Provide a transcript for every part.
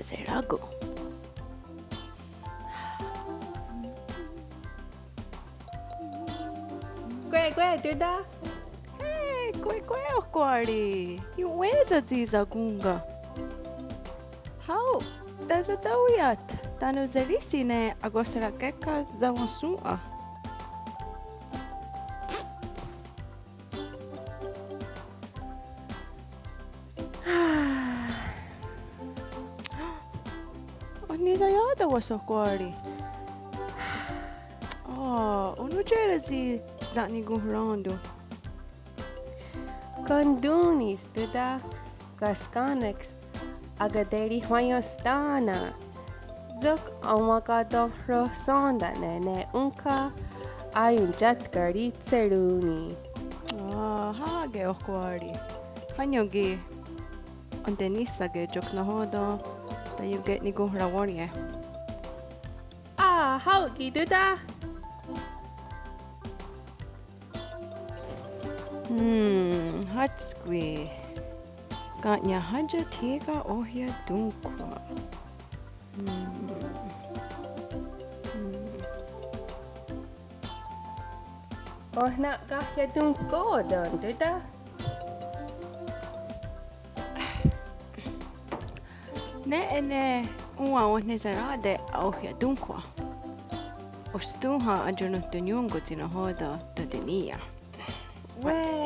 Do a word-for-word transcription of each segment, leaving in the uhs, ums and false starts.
Será:ko. Kwé, kwé, Tóta. Hé, kwé, kwé, Ohkwá:ri. Ion'wé:sen tsi sakón:ka. Hao, tasatáweia'k tánon serísi ne akohsera'kékha sawénhsòn:'a. Ohnisaià:tawe' Ohkwá:ri. Á:, onontié:ren tsi sa'nikonhrón:ton? Kontón:nis Tóta, kaskà:neks akaterihwaienhstá:nen. Sok enwakatonhrohsèn:ta'ne' ne ónhka aiontiatkahritsherón:ni. Á:, há:ke Ohkwá:ri. Hánio ki' enteníhsake' ok nahò:ten taionke'nikonhrawénrie'. Á:, hao ki' Tóta. Hmm, hátskwi. Ka' niahà:ta thí:ken ohiatónhkhwa'. Hmm. Hmm. Oh na'kahiatónhkò:ten Tóta? Nè:'e ne òn:wa wenhniserá:te' aohiatónhkhwa'. Ostòn:ha aiononhtonnión:ko tsi nahò:ten tatení:ia. Wá:tsi. Wé.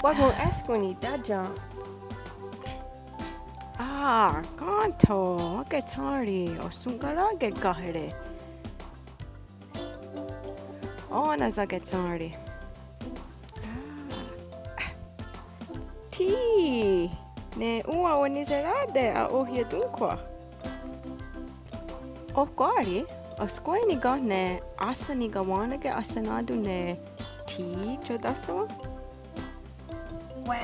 Wákon éskeni tátion. Á:, kéntho, aketshèn:ri, ohsonhkarà:ke káhere'. Ó:nen saketshèn:ri. Á:. Thí:'i ne òn:wa wenhniserá:te' aohiatónhkhwa'. Ohkwá:ri, ahskwé:ni ken ne áhsen nikawén:nake ahsená:ton ne thí:'i tiotáhsawen? Wé,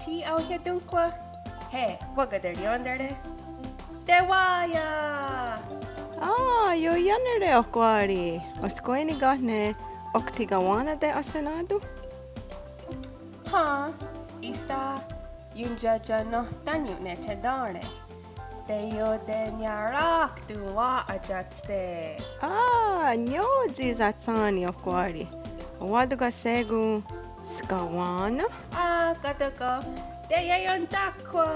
thí:'i aohiatónhkhwa'. Hé, wakaterièn:tare'. Tewá:ien! Á:, ioiánere Ohkwá:ri. Ahskwé:ni ken ne ok tikawén:nate' ahsená:ton? Hen, ísta iontiatiennohtánion' ne thè:tare'. Teioteniarákton wa'atiátste'. Á:, niió:re tsi satshà:ni Ohkwá:ri. Enwá:ton ken shé:kon skawén:na? Á:, ká:ti' ken teieientáhkhwa'.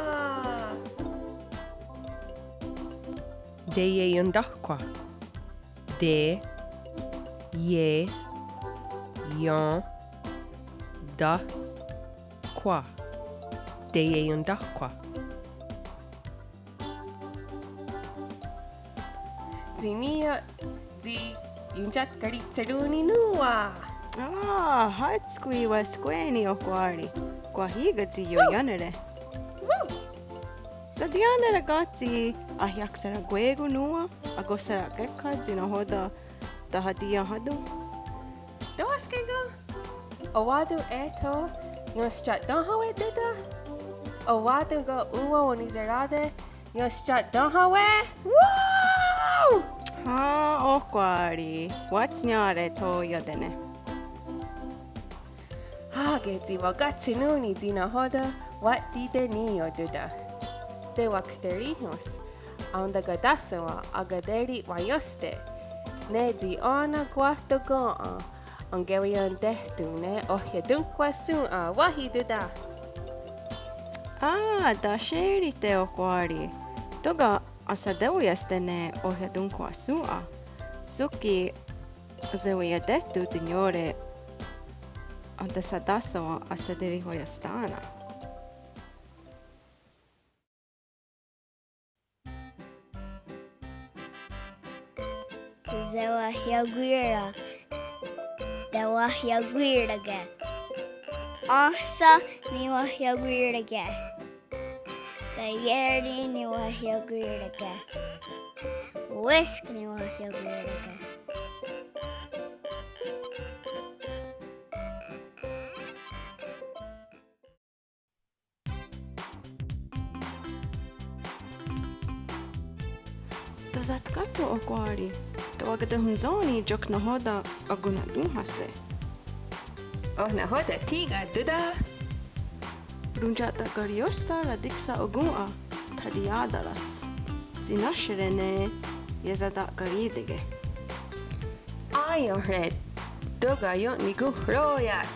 Teieientáhkhwa'. Te, ie, ien, tah, khwa'. Teieientáhkhwa'. Tsi niió:re tsi iontiatkahritsherón:ni nòn:wa. Á:, hátskwi wahskwé:ni Ohkwá:ri. Kwah í:ken tsi ioiánere'. Woo! Satiéntare' ken tsi ahiakserakwé:kon nòn:wa akohsera'kékha tsi nahò:ten tahatiienháton? Tó:kenske' ken? Enwá:ton eh tho ionstia'ténhawe' Tóta? Enwá:ton ken òn:wa wenhniserá:te' ionstia'ténhawe'? Woo! Hen, Ohkwá:ri, wátsniió:re tho ia'té:ne'. Á:ke tsi wakatshennón:ni tsi nahò:ten wa'titení:io Tóta. Tewaksteríhens aontakatáhsawen' akaterihwaiénhste'. Ne tsi ó:nen kwah tóka' ankeweientéhton ne ohiatónhkhwa' shòn:'a wáhi Tóta. Á:, tahsérihte' Ohkwá:ri. Tóka' ahsatewiénhste' ne ohiatónhkhwa' shòn:'a. Sok ki' ahseweientéhton tsi niió:re aontasatáhsawen' ahsaterihwaiénhste' nà:'a. Sewahiakwí:ra. Tewahiakwí:rake. Áhsen niwahiakwí:rake. Kaié:ri niwahiakwí:rake. Wísk niwahiakwí:rake. Tewasatkáhtho Ohkwá:ri, tewakatonhwentsó:ni ok nahò:ten akona'tón:hahse'. Oh nahò:ten thí:ken Tóta? Rontia'takarióhstha ratiksa'okòn:'a. Khatiá:taras. Tsi nahshiere' ne iesata'karí:teke'. Aión:re', tóka' io'nikonhró:ia'k.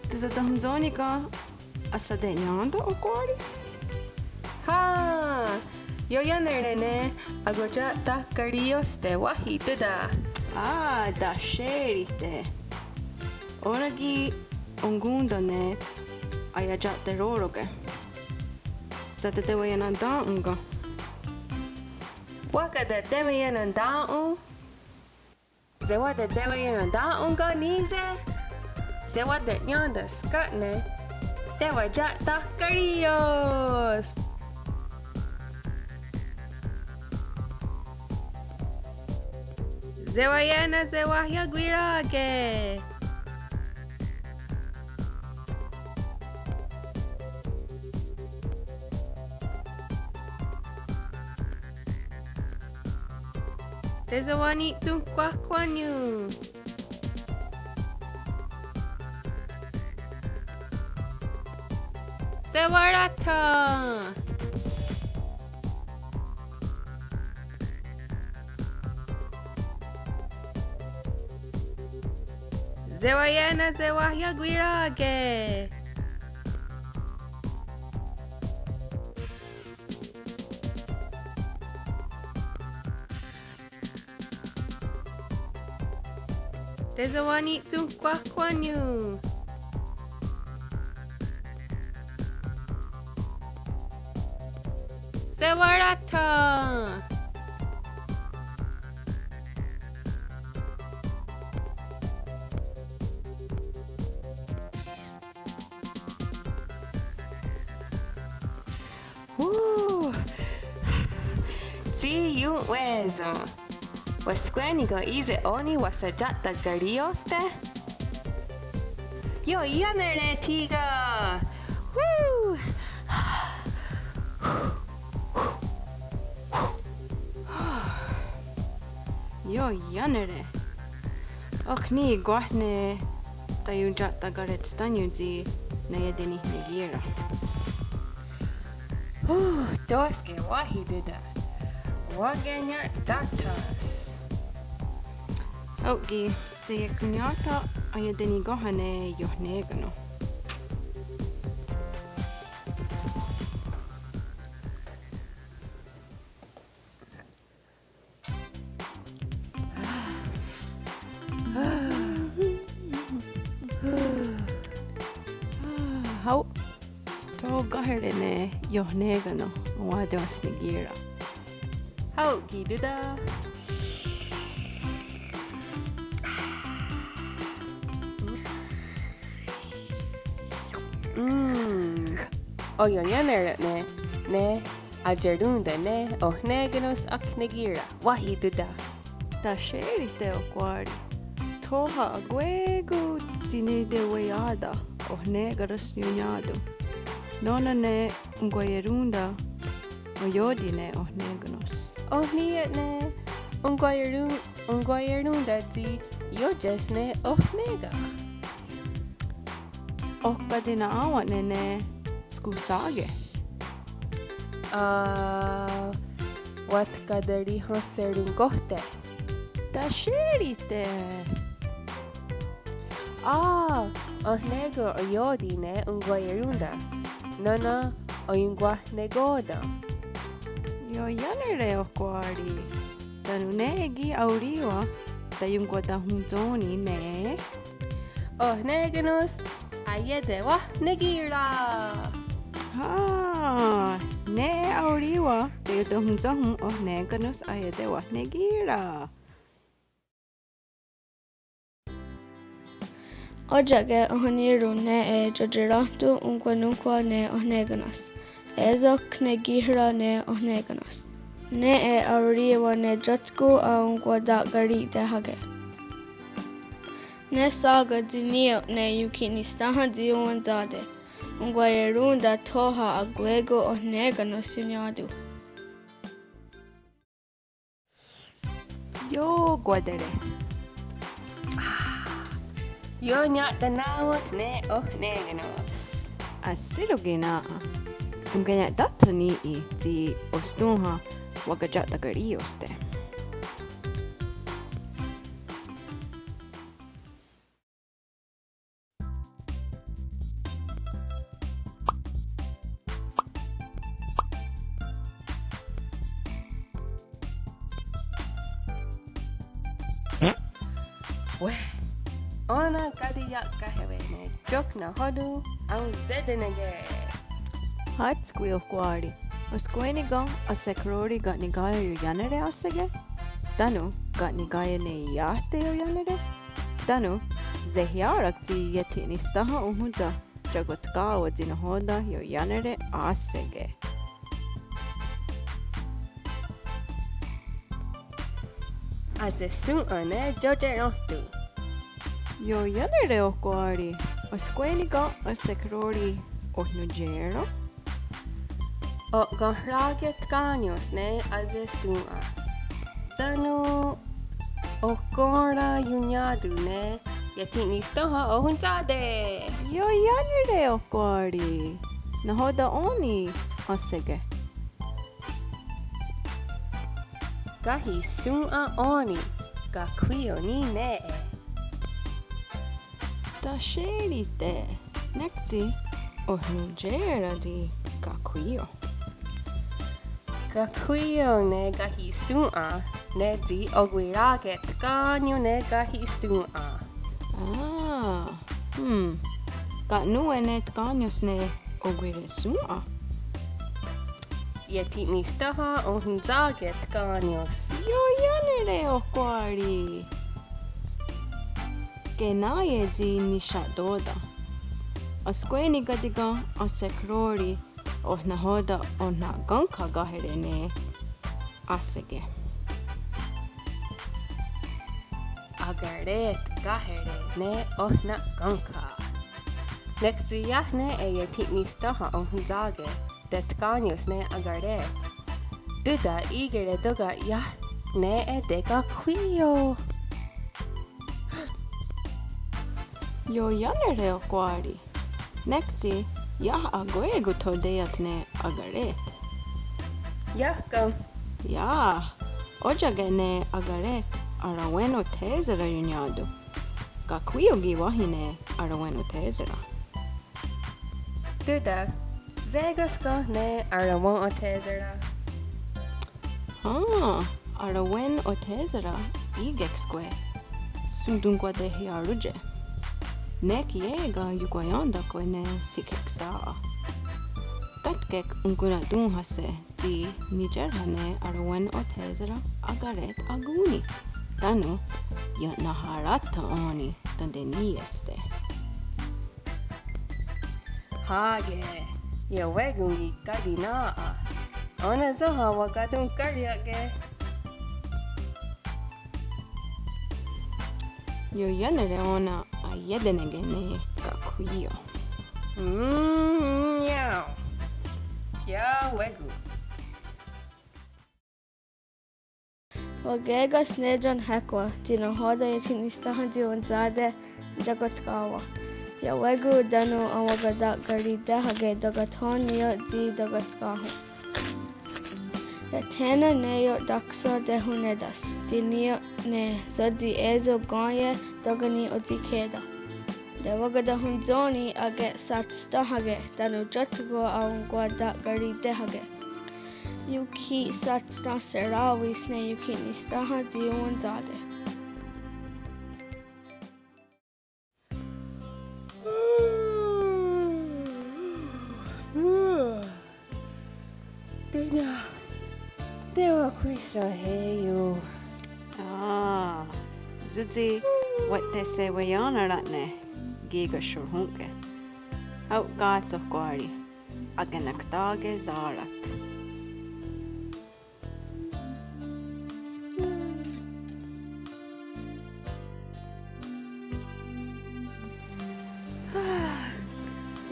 Tesatahontsó:ni ken ahsate'nién:ten' ohkwá:ri? Hen, ioiánere' ne akotia'tahkarí:iohste'. Wáhi Tóta. Á, tahsérihte'. Ó:nen ki' onkón:ton ne aiatia'taró:roke'. Satateweien'tén:'on ken? Wakatateweien'tén:'on. Sewatateweien'tén:'on ken ní:se'? Sewate'nién:ta's ken ne tewatia'tahkarí:io's. Sewaié:na' sewahiakwí:rake'. Tesewani'tsonhkwahkwaní:non. Sewaráhton. Sewaié:na' sewahiakwí:rake'. Tesewani'tsonhkwahkwaní:non. Sewaráhton. Wú! Tsi ion'wé:sen. Wahskwé:ni ken í:se' ó:ni wahsatia'tahkarí:iohste'? Ioiánere' thí:ken. Wú! Ioiánere'. Ok nì:kwar ne taiontia'tahkarétshtani' tsi naiatenihnekié:ren. Hú, tó:ske wáhi Tóta. Wakenia'tá:tens. Hao' ki' tsi iekhonnién:ten' aiatenihkwá:nen ne iohné:kanos. Hao'. Tho káhere' ne iohné:kanos, wá:ton wahsnekié:ren. Hao' ki' Tóta. Mm. Oión:nere' ne, ne aierón:ten' ne ohné:kanos aknekié:ren. Wáhi Tóta. Tahsérihte' ohkwá:ri. Thó:ha akwé:kon tsi niteweià:ta ohné:kanos ionnià:ton. Nó:nen ne onkwaierón:ta oió:ti ne ohné:kanos. Oh ní:ioht ne onkwaierón-, onkwaierón:ta tsi iótias ne ohné:ka. Oh káti' na'á:wen'ne' ne skonhsá:ke'? Ah, watkaterihonhserón:kohte'. Tahsérihte'. Ah, ohné:kon oió:ti ne onkwaierón:ta. Nó:nen oionkwahnekò:ten'. Ioiánere' ohkwá:ri. Tánon' nè:'e ki' aorì:wa taionkwatahontsó:ni ne ohné:kanos aietewahnekì:ra. Hen, nè:'e aorì:wa teiotahontsóhon ohné:kanos aietewahnekì:ra. Ótia'ke ohonì:ron' nè:'e iotién:ton onkwanónhkwa ne ohné:kanos. É:so hnekì:ra' ne ohné:kanos. Nè:'e aorì:wa ne tiótkon aonkwata'karí:te' háke. Ne shà:ka tsi nì:ioht ne ionkhi'nisténha tsi ionwentsá:te'. Onkwaierón:ta thó:ha akwé:kon ohné:kanos ionnià:ton. Ionkwatere'. Ionnia'taná:wet ne ohné:kanos. Ahsí:ro' ki' nà:'a. Onkenia'tátho' ní:'i tsi ostòn:ha wakatia'takarí:iohste'. Wéh, ó:nen káti' ia'káhewe' ne tiók nahò:ten aonsè:teneke'. Hátskwi ohkwá:ri, ahskwé:ni' ken ahskhró:ri ka' niká:ien ioiánere' á:seke'? Tánon ka' niká:ien ne iah teioiánere'? Tánon sehià:rak tsi iethi'nisténha ohóntsa tiakotká:wen tsi nahò:ten ioiánere' á:seke'. Asesón:'a ne tiotierén:ton. Ioiánere' ohkwá:ri, ahskwé:ni' ken ahskhró:ri oh nontié:ren? O'kenhrá:ke tkanios ne asesón:'a. Tánon ohkwá:ra ionniá:ton ne iethi'nisténha ohóntsa te'. Ioiánere' ohkwá:ri, nahò:ten ó:ni' á:seke'? Kahi'shòn:'a ó:ni', kakhwí:io ní: nè:'e. Tahsè:ri te', nek tsi oh nontié:ren tsi kakhwí:io. Kakhwí:io ne kahi'shòn:'a, ne tsi okwirá:ke tkanios ne kahi'shòn:'a. Ah, hmm. Ka' nón:we ne tkanios ne okwirehshòn:'a? Iethi'nisténha ohóntsake' tkanios. Ioiánere' ohkwá:ri. Kená:ie tsi nihsia'tò:ten. Ahskwé:ni' káti' ken ahskhró:ri oh nahò:ten oh na'kà:nhka' káhere' ne á:seke'. Akaré:t káhere' ne oh na'kà:nhka'. Nek tsi iah nè:'e iethi'nisténha ohóntsake' tetkanios ne akaré:t. Tóta í:kehre' tóka' iah nè:'e tekakhwí:io. Ioiánere' ohkwá:ri. Nek tsi iah akwé:kon tiotéia'k ne akaré:t. Iah ken. Iah. Ótia'ke ne akaré:t arawé:nen othésera ionniá:ton. Kakhwí:io ki' wáhi ne arawé:nen othésera. Tóta, sé:ka's ken ne arawé:nen othésera? Hen, arawé:nen othésera í:keks kwe' shontokwatehià:rontie'. Nek ié:ken ionkwaién:ta'k kwe' ne shikhekstà:'a. Kátkek onkona'tón:hahse' tsi nitiérha ne arawé:nen othésera akaré:t akón:ni. Tánon iena'hará:then ó:ni tenteniiéste'. Há:ke, iawé:kon ki' káti' nà:'a. Ó:nen sénha wakatonhkária'ke'. Ioiánere' ó:nen aié:teneke' ne kakhwí:io. Mm, iá:o. Iawé:kon. Waké:ka's ne tiohnhéhkwa tsi nahò:ten iethi'nisténha tsi iontsá:te tiakotká:wen. Iawé:kon tánon enwakata'karitéhake' tóka' thó:ne ní:ioht tsi tiakotká:hon. Iah thé:nen ne iotákson tehonnétas tsi ní:ioht ne sótsi é:so kén:ie tóka' ni' otsikhè:ta. Tewakatonhwentsó:ni ake'satsténhake' tánon tiótkon aionkwata'karitéhake'. Iokhihsatsténhserá:wis ne iokhihnisténha tsi iontsá:te. Tóta, tewakhwishenhé:ion. Ah, sótsi wa'teseweién:ra'ne' kí:ken shorhón:ke. Ao'kátson ohkwá:ri, akenaktá:ke sá:rat.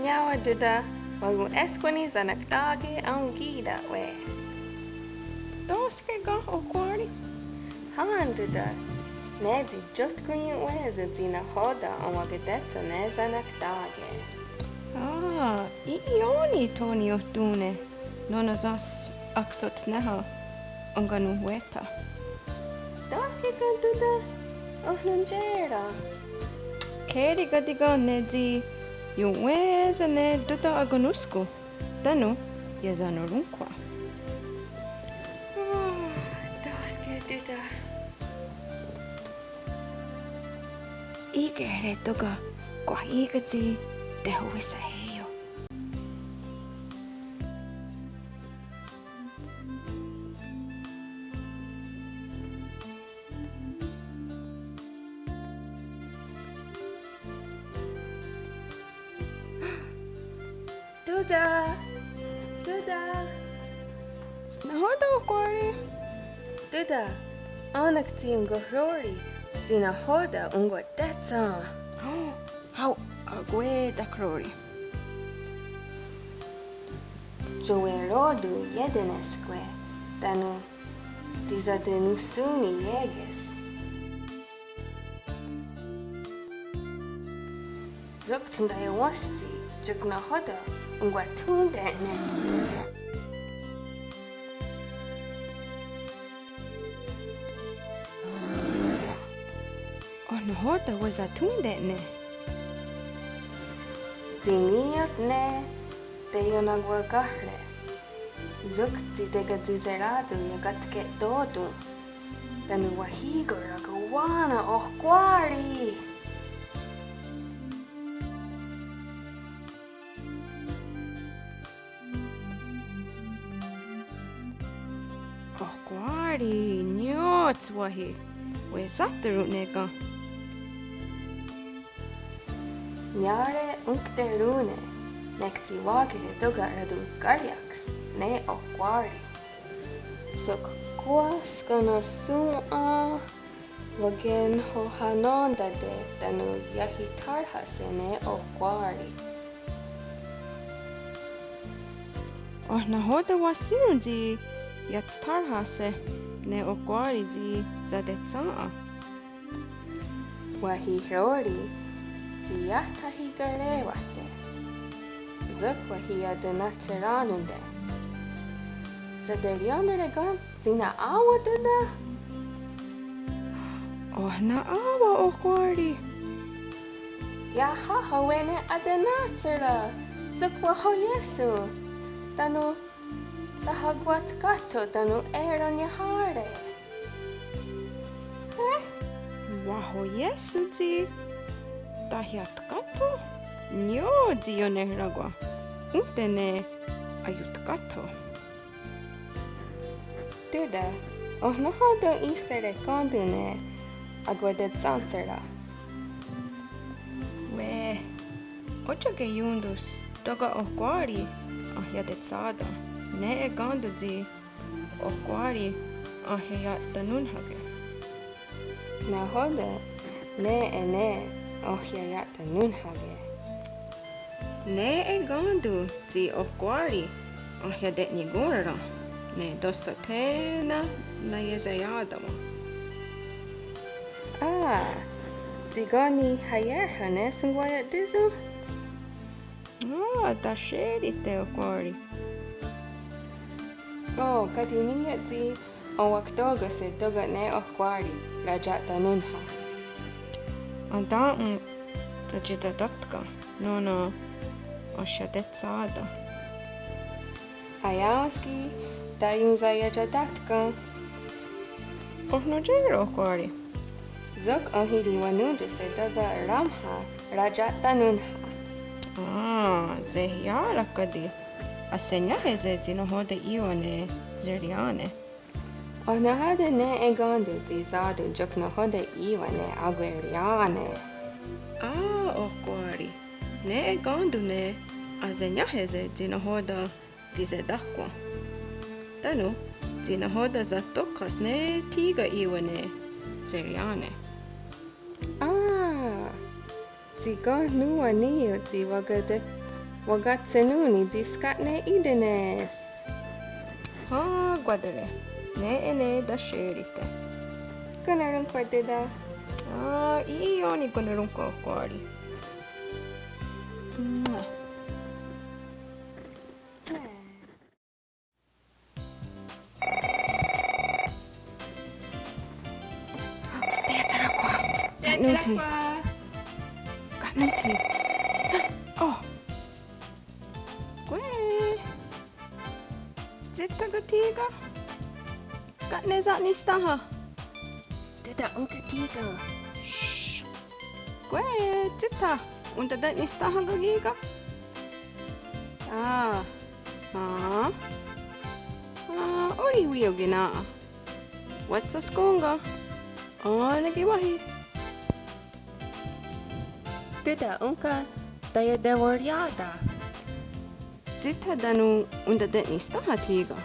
Niá:wen Tóta, wakon'wéskwani sanaktá:ke' aonkì:ta'we'. Tó:ske ken ohkwá:ri? Hen Tóta, ne tsi tiótkon niwen'wé:sen tsi nahò:ten enwakatétsho' ne sanaktá:ke'. Ah, Í:'i ó:ni tho niiohtón:ne nó:nen sá:s akhso'tnéha enkanonhwétha. Tá:ske ken Tóta? Ohnontié:ren. Khé:ri káti' ken ne tsi ion'wé:sen ne Tóta akonónhskon tánon iesanorónhkhwa. Ó:, tá:ske Tóta. Í:kehre tóka' kwah í:ken tsi tehowisahè:yo. Tóta! Tóta! Nahò:ten ohkwá:ri? Tóta, ó:nen ki' tsi onkwehró:ri tsi nahò:ten onkwatétshen. Ó:, akwé:kon takwehró:ri. Ioweró:ton ietenéskwe' tánon tisatenonhsón:ni ié:ke's. Sok thontaewénhstsi, sok nahò:ten onkwathón:te'ne'. Oh nahò:ten wenhsathón:te'ne'? Tsi ní:ioht ne teionakwakáhre'. Sok tsi tekatsi'será:ton iakatke'tó:ton. Tánon wahí:ken rakowá:nen ohkwá:ri. Ohkwá:ri, niió:tshwahì, wesahterón:ne ken? Niá:re onkterón:ne, nek tsi wà:kere' tóka' ratonhkária'ks ne ohkwá:ri. Sok kwah skennen'shòn:'a wakenhonhanontà:te' tánon iahithárhahse' ne ohkwá:ri. Oh nahò:ten wahsì:ron tsi iatstháhrhahse' ne ohkwá:ri tsi satetsèn:'a? Wahihró:ri tsi iah thahikaré:wahte'. Sok wahiia'tana'tsherá:nonte'. Saterièn:tare' ken tsi na'á:wen' Tóta? Oh na'á:wen' ohkwá:ri. Iahà:hawe' ne atena'tsherá:ke, sok wahoié:sen. Tánon tahakwatkáhtho' tánon è:ron niahà:re'. Wahoié:sen tsi tahiatkáhtho'? Niió:re tsi ionekrá:kon. Ónhte ne aiotkáhtho'. Tóta, oh nahò:ten íhsehre' kén:ton ne akwatetshèn:tshera'? Wé:ne, ótia'ke ión:tons tóka' ohkwá:ri ahiatetshà:ta. Nè:'e kén:ton tsi ohkwá:ri ahiaia'tanónhake. Nahò:ten nè:'e ne ahiaia'tanónhake? Nè:'e kén:ton tsi ohkwá:ri ahiate'nikonhrè:ra' ne tóhsa thé:nen naiesaia'tá:wen'. Á:, tsi ken nihaiérha' ne Shonkwaia'tíson? Á:, tashé:rihte' ohkwá:ri. Ó:, káti' ní:ioht tsi enwaktó:kenhse' tóka' ne ohkwá:ri ratia'tanónhna'. Entà:'on tatia'tatkèn:'a nó:nen ahiatetshà:ta. Aiá:wenski taionshaia'tatkèn:'a. Oh nontié:ren' ohkwá:ri? Sok enhirihwanón:tonhse' tóka' raónha ratia'tanónhna'. Á:, sehià:ra káti'. Ahsenià:hese' tsi nahò:ten í:wa ne serià:ne. Oh nahò:ten nè:'e kén:ton tsi sá:ton sok nahò:ten í:wa ne akwerià:ne. Á:, ohkwá:ri. Nè:'e kén:ton ne ahsenià:hese' tsi nahò:ten tisetáhkwen'. Tánon tsi nahò:ten satókhahs ne thí:ken í:wa ne serià:ne. Á:, tsi ken nòn:wa ní:ioht tsi wakatshennón:ni tsi skátne í:tenes. Á:, kwah tére'. Nè:'e ne tashé:rihte'. Konnorónhkhwa Tóta. Á:, í:'i ó:ni konnorónhkhwa ohkwá:ri. Ka' nón: ti. Oh. Kwé. Tsíta ken thí:ken? Ka' ne sa'nisténha? Tóta, ónhka thí:ken? Shh. Kwé, tsíta. Ónhka te'nisténha ken kí:ken? Ah. Ah. Ah, orihwí:io ki' nà:'a. Wa'tshahskón:ka. Ó:nen ki' wáhi. Tóta, ónhka taietewerià:ta? Tsíta tánon ónhka te'nisténha thí:ken.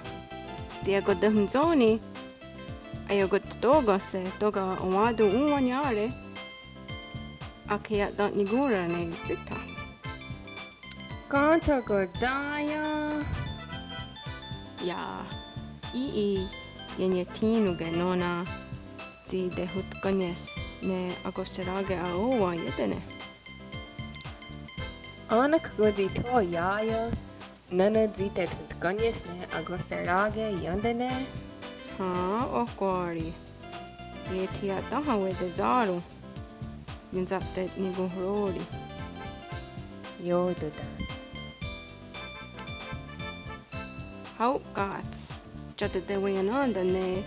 Teiakotahontsó:ni aiakottó:kenhse' tóka' enwá:ton òn:wa nià:re'. Akhiia'tenikonhrá:ne' tsíta. Kéntha ken tá:ien'? Iah, í:'i ienniehthí:nonke' nó:nen tsi tehotkanié:sen' ne akohserà:ke aó:wen iétene'. Ó:nenk ken tsi tho ià:ia'k nó:nen tsi tehotkanié:sen' ne akohserà:ke ién:tene'. Hen, Ohkwá:ri. Iethiia'ténha wa'tè:sharon. Ionsate'nikonhró:ri. Iotóta. Hao' ká:ts, tsi teweiennén:ta' ne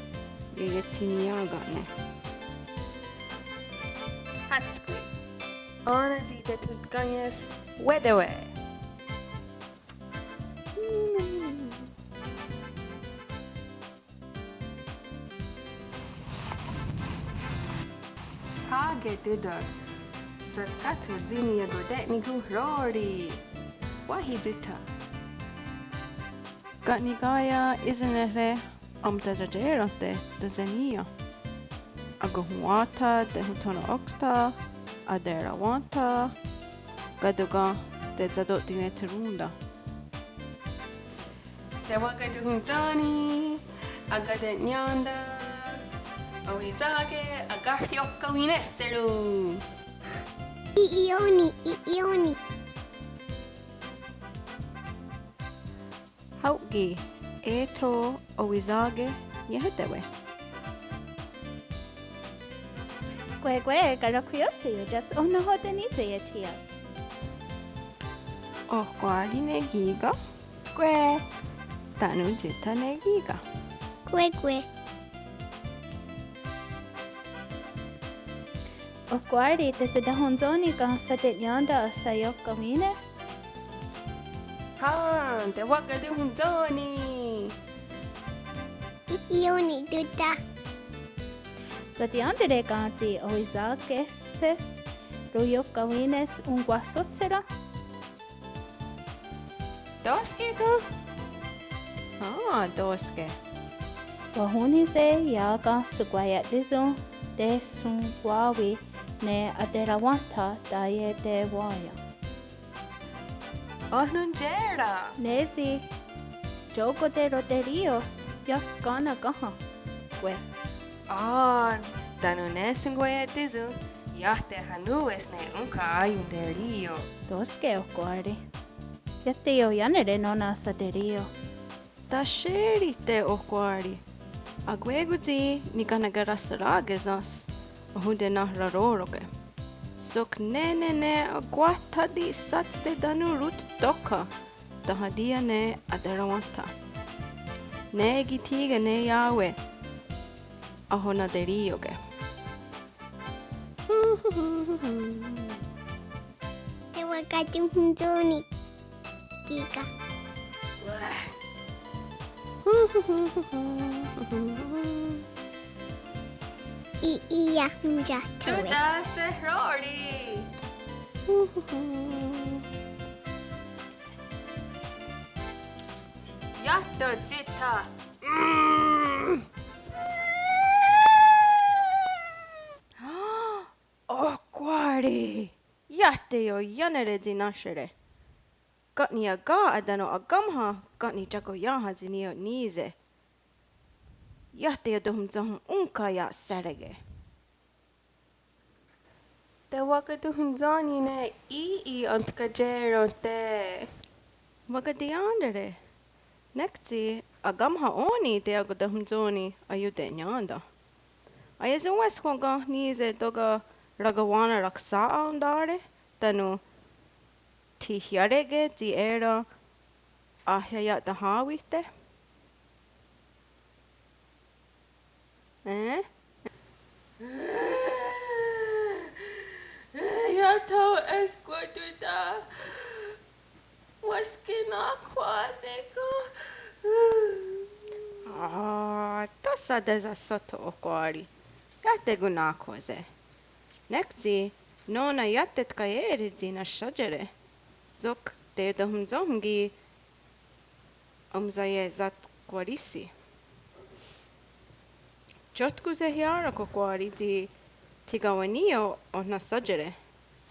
ieiethiniiá:ken'ne'. Hátskwi. Ó:nen tsi tehotkanié:sen' wa'tewe'. Há:ke Tóta. Satkáhtho tsi niiakote'nikonhró:ri. Wáhi tsíta. Ka' niká:ien' íhsehre' aontasatyé:rahte' tasení:ion. Akohonwà:tha, tehothono'kstha, aterahwèn:tha, ká:ti ken tetsato'tine'tsherón:ta'. Tewakatonhontsó:ni, akate'nién:ta, owí:sake, akatión:kawinéhseron. Í:'i ó:ni, í:'i ó:ni. Hao' ki', eh tho owí:sake, iehétewe'. Kwé, kwé, karakhwí:iohste' iotiá:ts oh nahò:ten ní:se' iethiiá:ks. Ohkwá:ri ne kí:ken. Kwé. Tánon Tsíta ne kí:ken. Kwé, kwé. Ohkwá:ri, tesatonhontsó:ni ken sate'nién:ta ahsaión:kawine'? Hen, tewakatonhontsó:ni. Í:'i ó:ni Tóta. Satiéntare' ken tsi owí:sake's roión:kawine' onkwahsótshera'? Tó:ske ken? Hen, tó:ske. Wahón:nise' iá:ken Shonkwaia'tíson tehsonkwá:wi ne aterahwèn:tha taietewaien'. Ohnontié:ren. Ne tsi tió:ko teroteriò:s iah skén:nen kénha. Kwé. Á, tánon ne Shonkwaia'tíson iah tehanòn:we's ne ónhka aionterí:io. Tó:ske, Ohkwá:ri. Iah teioiánere' nó:nen saterí:io. Tashé:rihte', Ohkwá:ri. Akwé:kon tsi nikanekerahrahsè:rake' sá:s ahontenahrarò:roke'. Sok né:ne ne akwáh thati'shátste' tánon Ruth tókha, tahatí:ion ne aterahwèn:tha. Ne ki' thí:ken ne Yahweh ahonaterí:ioke'. Tewakatonhontsó:ni kí:ken. Í:'i iah ontiathó:we'. Tóta, sehró:ri. Iah Tsíta. Mm. Ohkwá:ri, iah teioiánere' tsi náhshere'. Ken' niiaká:ha' tánon' akaónha, ken' nitiakoién:ha tsi ní:ioht ní:se'. Iah teiotonhontsóhon' ónhka ia'séreke'. Tewakatonhontsó:ni ne í:'i entkatyé:rehte'. Wakatiéntare'. Nek tsi akaónha ó:ni teiakotahontsó:ni aiote'nién:ten'. Aiesonhwéskwar ken ní:se' tóka' Rakowá:nen raksà:'a ontá:re' tánon' thihiáreke' tsi é:ren ahiaia'tahá:wihte'. Eh? Iah tho wé:skwen, Tóta. Wé:ske nahò:ten' ken? Ah, tóhsa tesahsótho, Ohkwá:ri. Iah tekonahò:ten'. Nek tsi nó:nen iah tetkaié:ri tsi nahsiá:iere'. Sok tetohontsóhon' ki' aonsaiesatkwá:risi'. Tiótkon sehià:ra, Ohkwá:ri, tsi thikawenní:io oh nahsiá:iere'.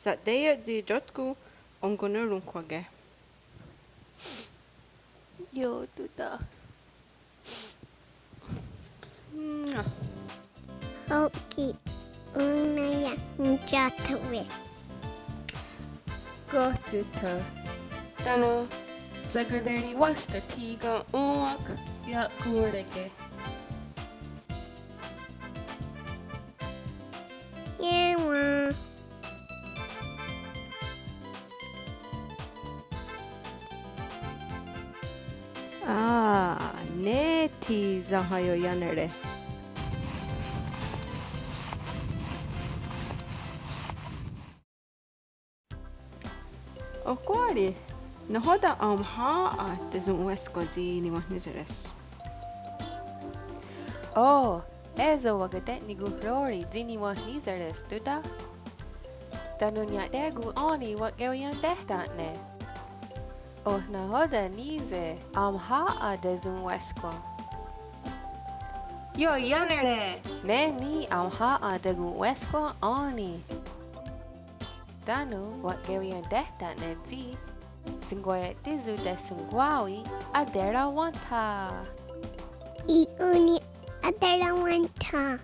Sha'té:ioht tsi tiótkon onkonorónhkwake'. Ió:tota. Ó:nen ki' ó:nen iah niió:re'. Ká:ti' tho. Tánon' shakateriwáhstha thí:ken òn:wak ia'kó:reke'. Ié:wen. Ah, ne tsi sénha ioiánere'. Ohkwá:ri, nahò:ten' aonhà:'a teson'wéskwa tsi niwenhníseres? Ó:, é:so wakate'nikonhró:ri tsi niwenhníseres, Tóta. Tánon' nia'té:kon ó:ni wa'keweientéhta'ne'. Oh nahò:ten' ní:se aonhà:'a teson'wéskwa? Ioiánere'. Ne ní: aonhà:'a teson'wéskwa ó:ni. Tánon' wa'keweientéhta'ne' tsi senkwaia'tíson tesonkwá:wi aterahwéntha. Í:'i ó:ni aterahwéntha.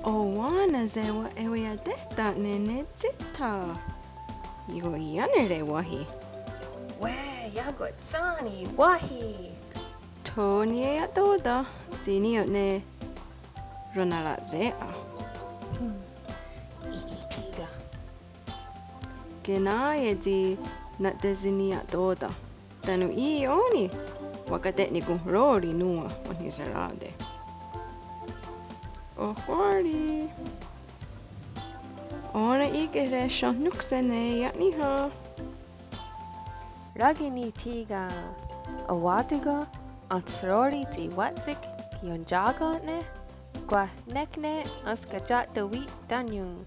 Owá:nen sewa'eweientéhta'ne' ne tsítha. Ioiánere' wáhi. Wé:ion, iá:ken' tsi ní: wáhi. Tho niiaia'tó:ta tsi ní:ioht ne ronara'sè:'a. Hmm. Í:'i thí:ken. Kená:ie tsi na'teseniia'tó:ta. Tánon' í:'i ó:ni wakate'nikonhró:ri nòn:wa wenhniserá:te'. Ohkwá:ri. Ó:nen í:kehre' sahnónhkse ne ia'níha. Rake'níha thí:ken. Enwá:ton ken enhsró:ri tsi wátsik iontiá:ken'ne', kwah nek ne enskatia'tawi'tánion.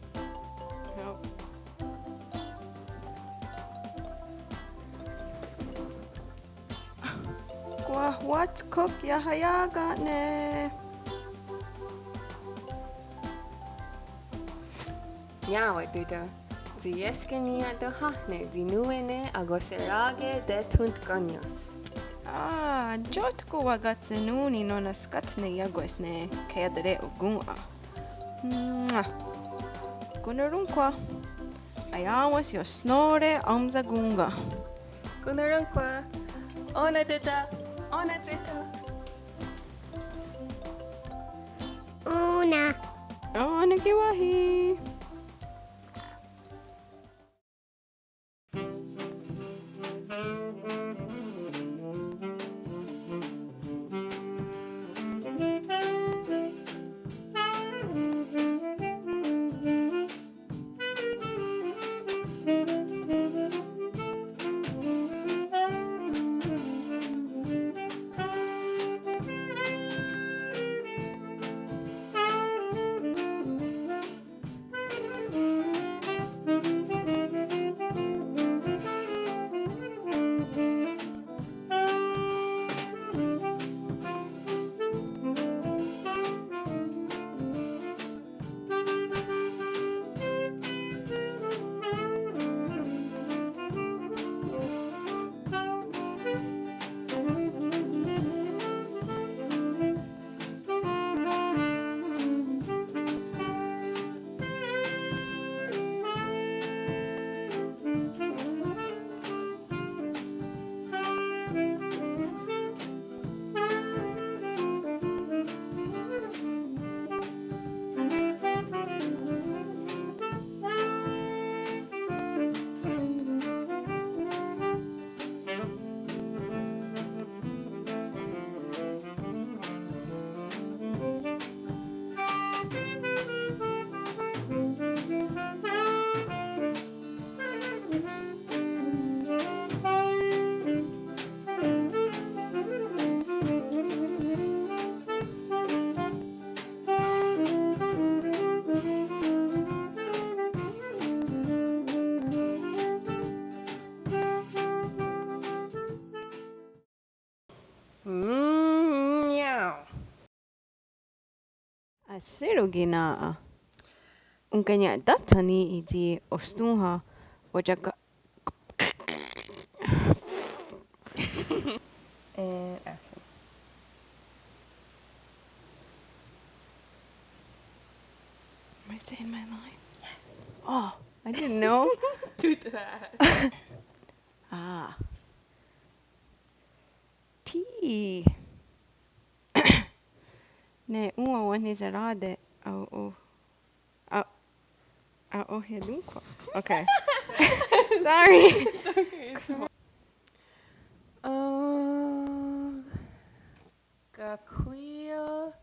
Kwah wátskhok iahaiá:ken'ne'. Niá:wen, Tóta. Tsi ié:ske niia'tonháhne tsi nón:we ne akohserà:ke tethontkanién:s. Ah, tiótkon wakatshennón:ni nó:nen skátne iákwe's ne kaia'tare'okòn:'a. Mwah. Konnorónhkhwa'. Aiá:wens iohsnó:re' aonsakón:ka'. Konnorónhkhwa'. Ó:nen Tóta. Ó:nen tsítha. Ó:nen. Ó:nen ki' wáhi. Shé:kon ki' nà:'a. Onkenia'táhthani tsi ostón:ha otsia'ka. And action. Am I saying my line? Yeah. Oh, I didn't know. Tout à fait. Ah. Tì:'i. Ne òn:wa wenhniserá:te aohiatónhkhwa'. Okay. Sorry. It's okay. It's fine. Uh, kakhwí:io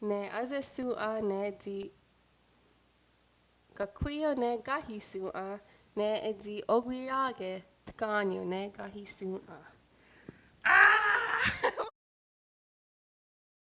ne ase'shòn:'a ne tsi, kakhwí:io ne kahi'shòn:'a ne tsi owirà:ke tkanion ne kahi'shòn:'a.